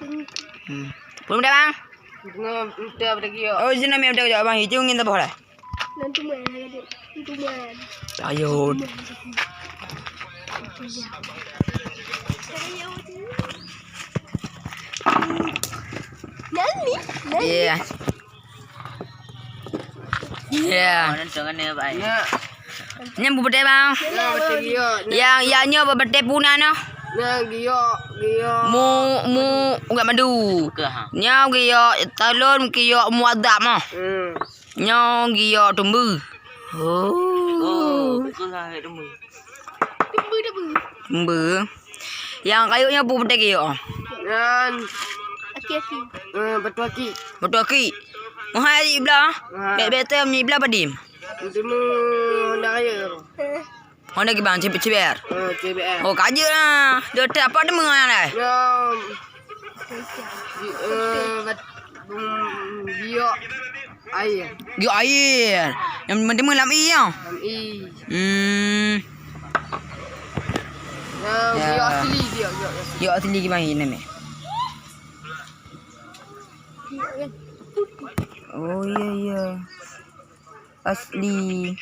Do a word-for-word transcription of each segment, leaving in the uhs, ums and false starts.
Hmm. Belum dah, Bang? Belum, belum dah, dah giok. Oh, sini memang dah giok, Bang. Hijau ngin tak boleh. Nanti main lagi. Nanti main. Ayo. Nani? Nani? Iya. Iya. Oh, nonton kan ya, Pak? Ya. Nyan bubete, Bang. Ya, betul giok. Yang, yang nyoe bubete puna noh. Nah, giok, giok. Mu, mu, ugat madu. Bukan, ha. Nyoe giok talon, giok muadab mah. Hmm. Nyoe giok tumbu. Oh. Oh, bukan, ha, tumbu. Tumbu. Yang kayunya pu peutah giok. Nyan. Aki-aki. Eh, batu aki. Batu aki. Mahai di blah. Mahai. Bek-bek tem ni blah padim. Temu Honda Raya. Honda gimana? Cibir. Eh, C B R. Oh, kaje lah. Dia tak apa dia mengenai. Ya. Di, eh, bat-, hmm, giok air. Giok air. Yang teman-teman lam i ya? Lam i. Hmm. Ya, ya. Giok asli, giok, giok asli. Giok asli gimana nama? Oh, iya, iya. Asli.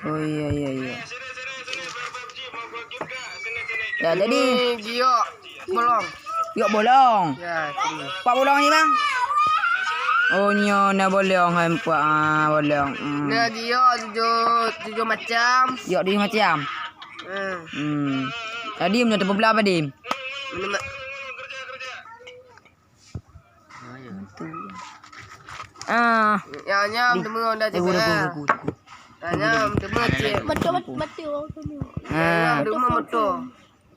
Oh, iya, iya, iya. Ya, jadi ini giok bolong. Giok bolong. Ya, sini. Pak bolong ni, Bang? Oh, nyoe na bolong, hai, Pak. Ah, bolong. Hmm. Na giok tujuh, tujuh macam. Giok tujuh macam. Hmm. Hmm. Tadi meunyoe teupeublah apa, Dim? Meunyoe ma- Ah. Ya, nyam teuma Honda C B R. Ya, nyam teuma cek. Betul, betul. Ah. Nyam teuma motor.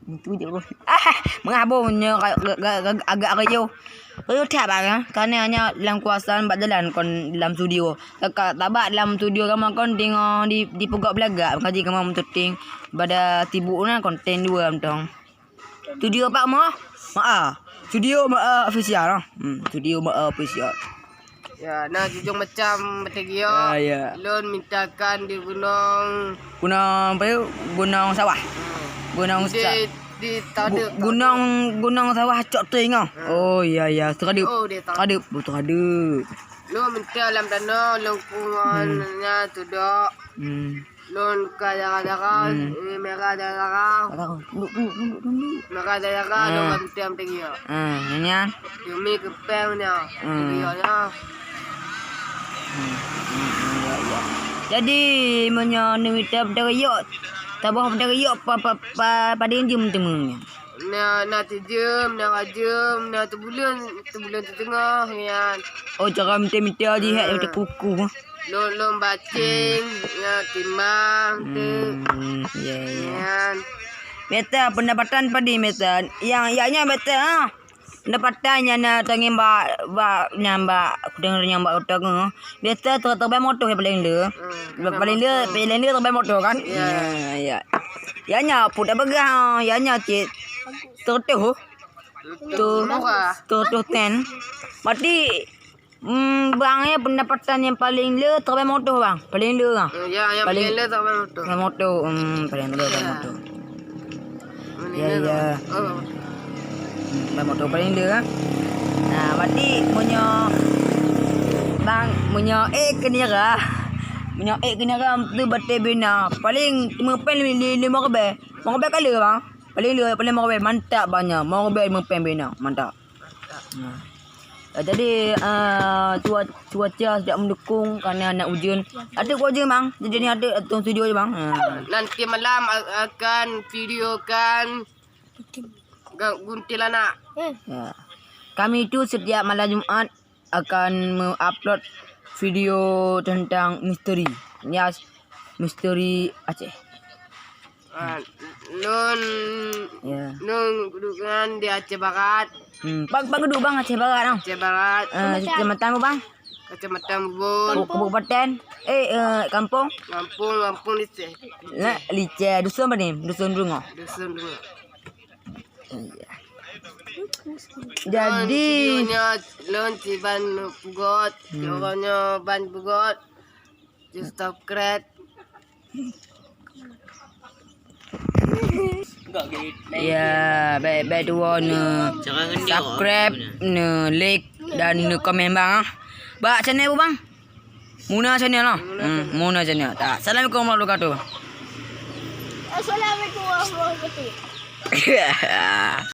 Itu je. Ah, mengabong nyo agak, agak, agak, agak reyo. Reyo that bak, kan? Karena hanya lam kuasa bak jalan kon dalam studio. Kakak tabak dalam studio kamu kon tengok di, di pegok belagak. Kaji kamu syuting pada sibuk na konten dua mantong. Studio Pak Moh? Maa. Studio Maa Official lah. Hmm, Studio Maa Official. Ya, na tujuh macam batèe giok. Ah, ya. Lôn mintakan di gunong. Gunong apa tu? Gunong Sawah. Hmm. Gunong di, Sa-, di Tadeup, gu-, Gunong, Gunong Sawah Cok Teuing ah. Hmm. Oh, ya, ya. Tadeup. Oh, di Tadeup. Tadeup, oh, Tadeup. Lôn minta lam tanoh, lôn kungon, hmm, nya tudok. Hmm. Lôn ka dara-dara, hmm, eh, merah dara-dara. Dara, tunduk, tunduk, tunduk, tunduk. Merah dara-dara, ah, lôn ka meutem teugiok. Ah, nyan, nyan. Yumi keupeng nyan, hmm, teugiok nyan. Hmm, hmm, hmm, ya, ya. Jadi, meunyoe neumita teugiok, saboh teugiok pa, pa, pa, padum jeuem teuma nyan? Na, na sijeuem, na dua jeuem, na sibuleuen, sibuleuen siteungoh nyan. Oh, cara mita-mita jih, hmm, hek mita kuku. Lôn, lôn baceng, hmm, ya, timang, hmm, teuk. Hmm, ya, ya. Nyan. Biasa pendapatan padum biasa. Yang, yang nyan biasa, ha. Pendapatan nyan na tangieng bak, bak, nyan bak, kudeungoe nyan bak utang, ha. Biasa tu, tu bai moto ya paling le. Hmm. Paling le, paling le tu bai moto kan? Ya. Ya, ya. Ya nya pun dah peugah, ya nya cit. Seratus, oh. Tu, murah. Seratus ten. Berarti Hmm, bang, ya, pendapatan yang paling le, truk moto, bang. Paling le, bang. Hmm, ya, yang paling, paling le, truk moto. Truk moto, hmm, paling le, truk moto. Ya, ya. Oh. Hmm, truk moto paling le, kan. Nah, berarti meunyoe, bang, meunyoe eh keunira, meunyoe eh keunira tu batèe bina, paling meupèn li-, li-, lima ribèe. Lima ribèe ka le, bang. Paling le, paling lima ribèe, mantap, bang, nyan. Lima ribèe meupèn bina, mantap. Nah. Eh, jadi, eh, cua-, cuaca tidak mendukung karena nak ujeuen. Adak ujeuen, bang. Jadi ni adak tong studio je, bang. Ha. Nanti malam a-, akan videokan ga-, kuntilanak. Ya. Kami itu setiap malam Jumat akan mengupload video tentang misteri. Ya, misteri Aceh. Ah, lôn, ya, lôn kedudukan di Aceh Barat. Hmm, bang, bang kedudukan Aceh Barat, ah. Aceh Barat. Eh, kecamatan apa, bang? Kecamatan Bubon. Kabupaten? Eh, eh, kampung? Kampung, kampung Liceh. Nah, Liceh. Dusun apa ni? Dusun Dungoh. Dusun Dungoh. Iya. Jadi, lôn, lôn si Ban Pugot, hmm, lôn nyoe Ban Pugot. Just subscribe. Ya, bèk, bèk tuwo neu subscribe, neu like dan neu komen bang ah. Bak channel apa bang? Muna Channel lah. Hmm, Muna Channel. Tak. Assalamualaikum warahmatullahi wabarakatuh. Assalamualaikum warahmatullahi wabarakatuh.